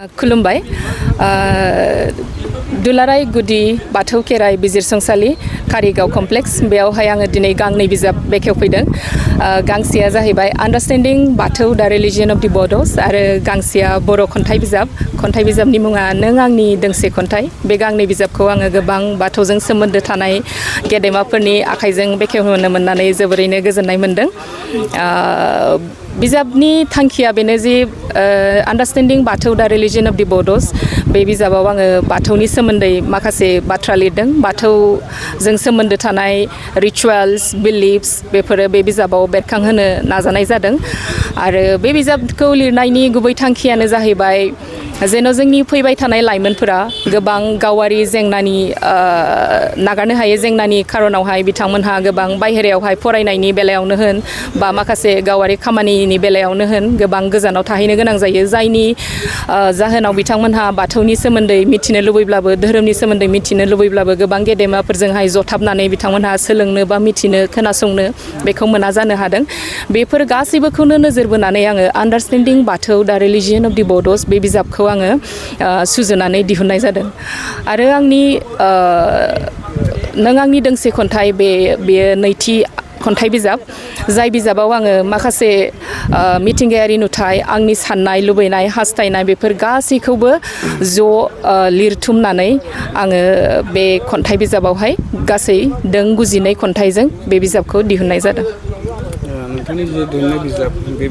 खुलुमबाय दुलाराय गुदि बाथौ खेराइ बिजिरसंसालि कारिगाव कमप्लेक्स बेयावहाय आङो दिनै गांनै बिजाब बेखेवफैदों गांसेया जाहैबाय आन्डारस्टेन्डिं बाथौ दा रिलिजियन अफ दि बड'स आरो गांसेया बर' खन्थाइ बिजाबनि मुङा नों आंनि दोंसे खन्थाइ बे गांनै बिजाबखौ आङो गोबां बाथौजों सोमोन्दो थानाय गेदेमाफोरनि आखाइजों बेखेवहोनो मोननानै जोबोरैनो गोजोननाय मोन्दों बिजाबनि थांखिया बेनो जि आन्डारस्टेन्डिं बाथौ दा रिलिजियन अफ दि बड'स बे बिजाबाव आङो बाथौनि सोमोन्दै माखासे बाथ्रा लिरदों बाथौजों सोमोन्दो थानाय रिचुवेल्स बिलिफ्स बेफोरो बे बिजाबाव बेरखांहोनो नाजानाय जादों आरो बे बिजाबखौ लिरनायनि गुबै थांखियानो जाहैबाय जेन' जोंनि फैबाय थानाय लाइमोनफोरा गोबां गावारि जेंनानि नागारनो हायै जेंनानि खारनावहाय बिथांमोनहा गोबां बाहेरायावहाय फरायनायनि बेलायावनो होन बा माखासे गावारि खामानिनि बेलायावनो होन गोबां गोजानाव थाहैनो गोनां जायो जायनि जाहोनाव बिथांमोनहा बाथौनि सोमोन्दै मिथिनो लुबैब्लाबो धोरोमनि सोमोन्दै मिथिनो लुबैब्लाबो गोबां गेदेमाफोरजोंहाय जथाबनानै बिथांमोनहा सोलोंनो बा मिथिनो खोनासंनो बेखौ मोना जानो हादों बेफोर गासैबोखौनो नोजोर बोनानै आङो आन्डारस्टेन्डिं बाथौ दा रिलिजियन अफ दि बड'स बे बिजाबखौ आङो सुजुनानै दिहुननाय जादों आरो आंनि नों आंनि दोंसे खन्थाइ बेयो नैथि खन्थाइ बिजाब जाय बिजाबाव आङो माखासे मिथिंगायारि नुथाय आंनि साननाय लुबैनाय हास्थायनाय बेफोर गासैखौबो ज' लिरथुमनानै आङो बे खन्थाइ बिजाबावहाय गासै दों 92 खन्थाइजों बे बिजाबखौ दिहुननाय जादों नोंथांनि जे दिहुननाय बिजाब बे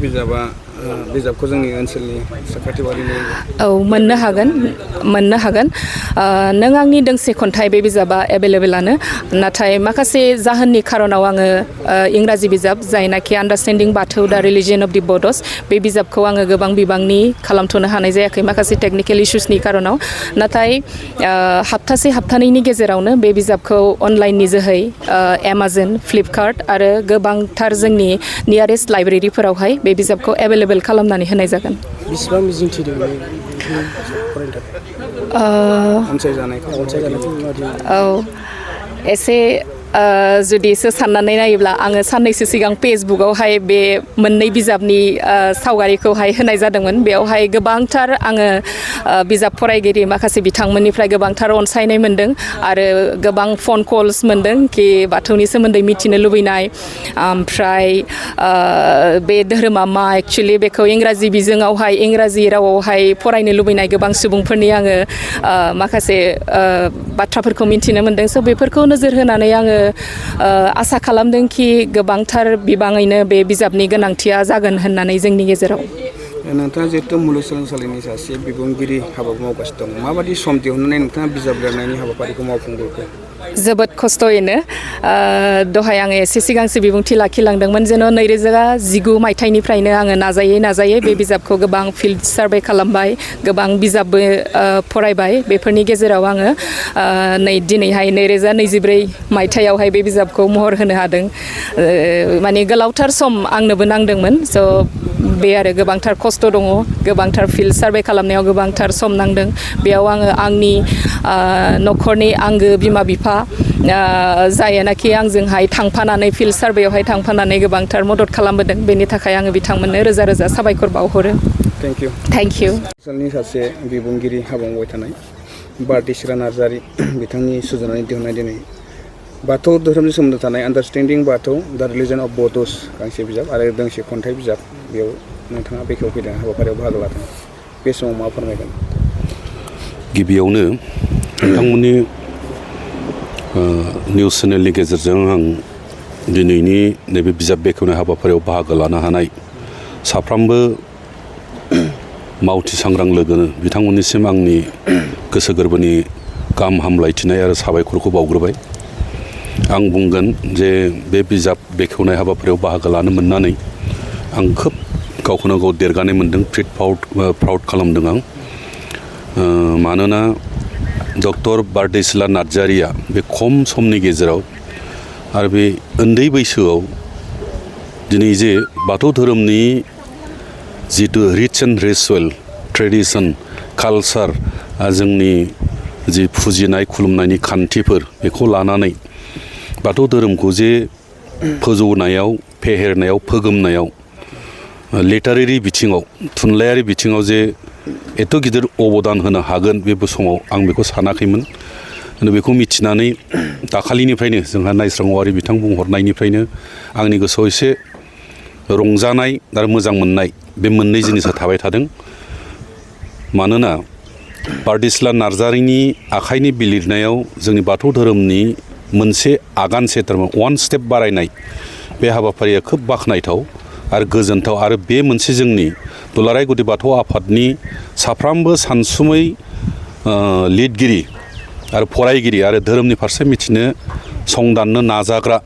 बिजाबखौ जोंनि ओनसोलनि साखाथि बारिनि औ मोननो हागोन नों आंनि दोंसे खन्थाइ बे बिजाबा एभेलेबेलानो नाथाय माखासे जाहोननि खारनाव आङो इंराजि बिजाब जायनाखि आन्डारस्टेन्डिं बाथौ दा रिलिजियन अफ दि बड'स बे बिजाबखौ आङो गोबां बिबांनि खालामथ'नो हानाय जायाखै माखासे टेकनिकेल इस्युसनि खारनाव नाथाय हप्तानैनि गेजेरावनो बे बिजाबखौ अनलाइननि जोहै एमाजन फ्लिपकार्ट आरो गोबांथार जोंनि नियारेस्ट लाइब्रेरिफोरावहाय बे बिजाबखौ एभेलेबेल खालामनानै होनाय जागोन बेसेबां मिजिंथिदों औ एसे जुदिसो साननानै नायोब्ला आङो साननैसो सिगां फेसबुकआवहाय बे मोननै बिजाबनि सावगारिखौहाय होनाय जादोंमोन बेयावहाय गोबांथार आङो बिजाब फरायगिरि माखासे बिथांमोननिफ्राय गोबांथार अनसायनाय मोन्दों आरो गोबां फन कल्स मोन्दों कि बाथौनि सोमोन्दै मिथिनो लुबैनाय ओमफ्राय बे धोरोमा मा एक्सुवेलि बेखौ इंराजि बिजोङावहाय इंराजि रावावहाय फरायनो लुबैनाय गोबां सुबुंफोरनि आङो माखासे बाथ्राफोरखौ मिथिनो मोन्दों स' बेफोरखौ नोजोर होनानै आङो आसा खालामदों कि गोबांथार बिबाङैनो बे बिजाबनि गोनांथिया जागोन होननानै जोंनि गेजेराव नोंथाङा जिहेथु मुलुगसोलोंसालिनि सासे बिबुंगिरि हाबा मावगासिनो दं माबायदि सम दिहुननानै नोंथाङा बिजाब लिरनायनि हाबाफारिखौ मावफुंबोखो जोबोद खस्थ'यैनो दहाय आङो एसे सिगांसो बिबुंथि लाखिलांदोंमोन जेन' 2019 मायथाइनिफ्रायनो आङो नाजायै बे बिजाबखौ गोबां फिल्ड सार्भे खालामबाय गोबां बिजाबबो फरायबाय बेफोरनि गेजेराव आङो दिनैहाय 2024 मायथाइयावहाय बे बिजाबखौ महर होनो हादों माने गोलावथार सम आंनोबो नांदोंमोन स' बे आरो गोबांथार खस्थ' दङ गोबांथार फिल्ड सार्भे खालामनायाव गोबांथार सम नांदों बेयाव आङो आंनि न'खरनि आंगो बिमा बिफा जायनाखि आंजोंहाय थांफानानै फिल्ड सार्भेयावहाय थांफानानै गोबांथार मदद खालामबोदों बेनि थाखाय आङो बिथांमोननो रोजा साबायखर बावहरो थेंक इउ ओनसोलनि सासे बिबुंगिरि हाबा मावबाय थानाय बारदि चिला नार्जारी बिथांनि सुजुनानै दिहुननाय दिनै बाथौ धोरोमनि सोमोन्दो थानाय आन्डारस्टेन्डिं बाथौ दा रिलिजन अफ बड'स गांसे बिजाब आरो दोंसे खन्थाइ बिजाब बेयाव नोंथाङा बेखेवफैदों हाबाफारियाव बाहागो लादों बे समाव मा फोरमायगोन गिबियावनो नोंथांमोननि निउस चेनेलनि गेजेरजों आं दिनैनि नैबे बिजाब बेखेवनाय हाबाफारियाव बाहागो लानो हानाय साफ्रोमबो मावथि सांग्रां लोगोनो बिथांमोननिसिम आंनि गोसो गोरबोनि गाहाम हामलायथिनाय आरो साबायखरखौ बावग्रोबाय आं बुंगोन जे बे बिजाब बेखेवनाय हाबाफारियाव बाहागो लानो मोननानै आं खोब गावखौनो गाव देरगानाय मोन्दों प्राउड खालामदों आं मानोना डक्टर बारदि चिला नार्जारीया बे खम समनि गेजेराव आरो बे उन्दै बैसोआव दिनै जे बाथौ धोरोमनि जितु रिच एन्ड रिचुवेल ट्रेडिसन कालचार जोंनि जि फुजिनाय खुलुमनायनि खान्थिफोर बेखौ लानानै बाथौ धोरोमखौ जे फोजौनायाव फेहेरनायाव फोगोमनायाव लिटारेरि बिथिङाव थुनलाइयारि बिथिङाव जे एथ' गिदिर अबदान होनो हागोन बे समाव आं बेखौ सानाखैमोन बेखौ मिथिनानै दाखालिनिफ्रायनो जोंहा नायस्रां औवारि बिथां बुंहरनायनिफ्रायनो आंनि गोसोआव एसे रंजानाय आरो मोजां मोननाय बे मोननै जिनिसा थाबाय थादों मानोना बारदै सिख्ला नार्जारिनि आखाइनि बिलिरनायाव जोंनि बाथौ धोरोमनि मोनसे आगानसे थारमाने वान स्टेप बारायनाय बे हाबाफारिया खोब बाख्नायथाव आरो गोजोनथाव आरो बे मोनसे जोंनि दुलाराय गुदि बाथौ आफादनि साफ्रोमबो सानसुमै लिरगिरि आरो फरायगिरि आरो धोरोमनि फारसे मिथिनो संदाननो नाजाग्रा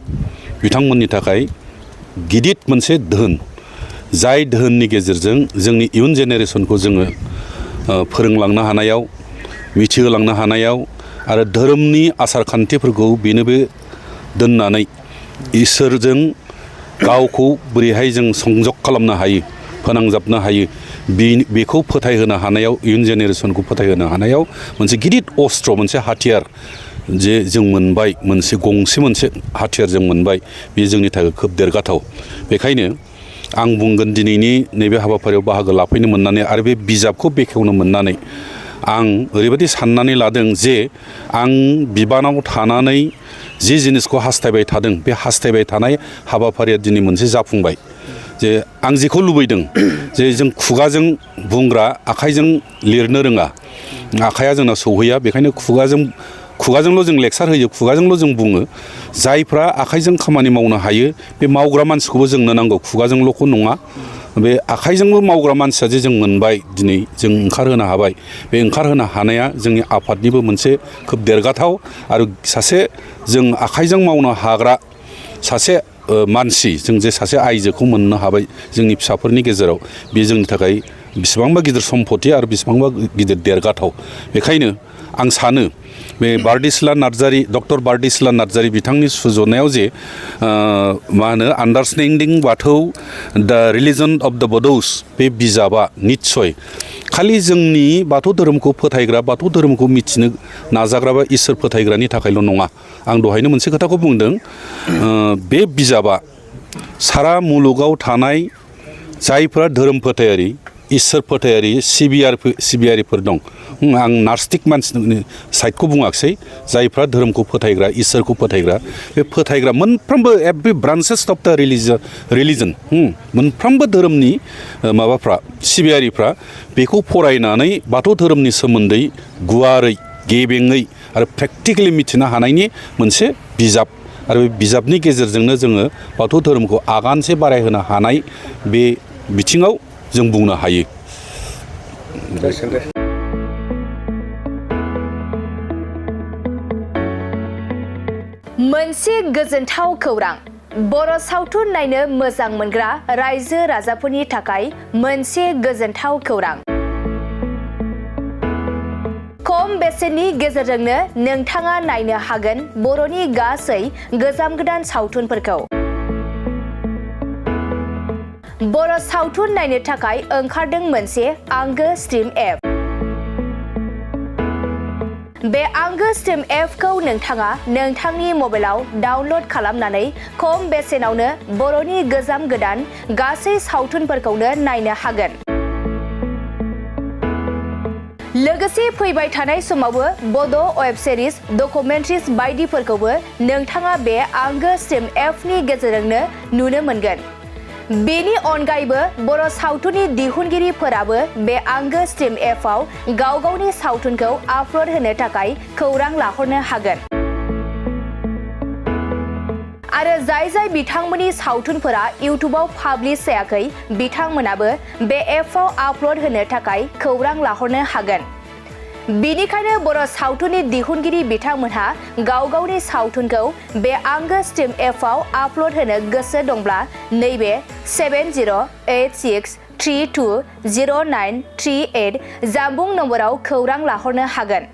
बिथांमोननि थाखाय गिदिर मोनसे धोन जाय धोननि गेजेरजों जोंनि इयुन जेनेरेसनखौ जोङो फोरोंलांनो हानायाव मिथिहोलांनो हानायाव आरो धोरोमनि आसार खान्थिफोरखौ बेनोबो दोननानै इसोरजों गावखौ बोरैहाय जों संजग खालामनो हायो फोनांजाबनो हायो बेखौ फोथायहोनो हानायाव इयुन जेनेरेसनखौ फोथायहोनो हानायाव मोनसे गिदिर अस्त्र मोनसे हाथियार जे जों मोनबाय मोनसे हाथियार जों मोनबाय बे जोंनि थाखाय खोब देरगाथाव बेखायनो आं बुंगोन दिनैनि नैबे हाबाफारियाव बाहागो लाफैनो मोननानै आरो बे बिजाबखौ बेखेवनो मोननानै आं ओरैबायदि साननानै लादों जे आं बिबानाव थानानै जि जिनिसखौ हास्थायबाय थादों बे हास्थायबाय थानाय हाबाफारिया दिनै मोनसे जाफुंबाय जे आं जेखौ लुबैदों जे जों खुगाजों बुंग्रा आखाइजों लिरनो रोङा आखाइया जोंना सौहैया बेखायनो खुगाजोंल' जों लेक्सार होयो खुगाजोंल' जों बुङो जायफ्रा आखाइजों खामानि मावनो हायो बे मावग्रा मानसिखौबो जोंनो नांगौ खुगाजोंल'खौ नङा बे आखाइजोंबो मावग्रा मानसिया जे जों मोनबाय दिनै जों ओंखारहोनो हाबाय बे ओंखारहोनो हानाया जोंनि आफादनिबो मोनसे खोब देरगाथाव आरो सासे जों आखाइजों मावनो हाग्रा सासे मानसि जों जे सासे आइजोखौ मोननो हाबाय जोंनि फिसाफोरनि गेजेराव बे जोंनि थाखाय बेसेबांबा गिदिर सम्पति आरो बेसेबांबा गिदिर देरगाथाव बेखायनो आं सानो बे बारदै सिख्ला नार्जारी डक्टर बारदै सिख्ला नार्जारी बिथांनि सुजुनायाव जे मा होनो आन्डारस्टेन्डिं बाथौ दा रिलिजन अफ दा बड'स बे बिजाबा निस्सय खालि जोंनि बाथौ धोरोमखौ फोथायग्रा बाथौ धोरोमखौ मिथिनो नाजाग्रा बा इसोर फोथायग्रानि थाखायल' नङा आं दहायनो मोनसे खोथाखौ बुंदों बे बिजाबा सारा मुलुगाव थानाय जायफ्रा धोरोम फोथायारि इसोर फोथायारि सिबियारिफोर दं आं नास्तिक मानसिनि साइडखौ बुङाखसै जायफ्रा धोरोमखौ फोथायग्रा इसोरखौ फोथायग्रा बे फोथायग्रा मोनफ्रोमबो एभ्रि ब्रान्चेस अफ द रिलिजन मोनफ्रोमबो धोरोमनि माबाफ्रा सिबियारिफ्रा बेखौ फरायनानै बाथौ धोरोमनि सोमोन्दै गुवारै गेबेङै आरो प्रेक्टिकेलि मिथिनो हानायनि मोनसे बिजाब आरो बे बिजाबनि गेजेरजोंनो जोङो बाथौ धोरोमखौ आगानसे बारायहोनो हानाय बे बिथिङाव जों बुंनो हायो मोनसे गोजोनथाव खौरां बर' सावथुन नायनो मोजां मोनग्रा रायजो राजाफोरनि थाखाय मोनसे गोजोनथाव खौरां खम बेसेननि गेजेरजोंनो नोंथाङा नायनो हागोन बर'नि गासै गोजाम गोदान सावथुनफोरखौ बर' सावथुन नायनो थाखाय ओंखारदों मोनसे आंगो स्ट्रिम एप बे आंगो स्ट्रिम एपखौ नोंथाङा नोंथांनि मबाइलाव डाउनल'ड खालामनानै खम बेसेनावनो बर'नि गोजाम गोदान गासै सावथुनफोरखौनो नायनो हागोन लोगोसे फैबाय थानाय समावबो बड' वेब सिरिज डकुमेन्ट्रिज बायदिफोरखौबो नोंथाङा बे आंगो स्ट्रिम एपनि गेजेरजोंनो नुनो मोनगोन बेनि अनगायैबो बर' सावथुननि दिहुनगिरिफोराबो बे आंगो स्ट्रिम एपआव गाव गावनि सावथुनखौ आपल'ड होनो थाखाय खौरां लाहरनो हागोन आरो जाय बिथांमोननि सावथुनफोरा इउट्युबाव पाब्लिश जायाखै बिथांमोनाबो बे एपआव आपल'ड होनो थाखाय खौरां लाहरनो हागोन बेनिखायनो बर' सावथुननि दिहुनगिरि बिथांमोनहा गाव गावनि सावथुनखौ बे आंगो स्ट्रिम एपआव आपल'ड होनो गोसो दंब्ला नैबे 7086320938 जानबुं नम्बराव खौरां लाहरनो हागोन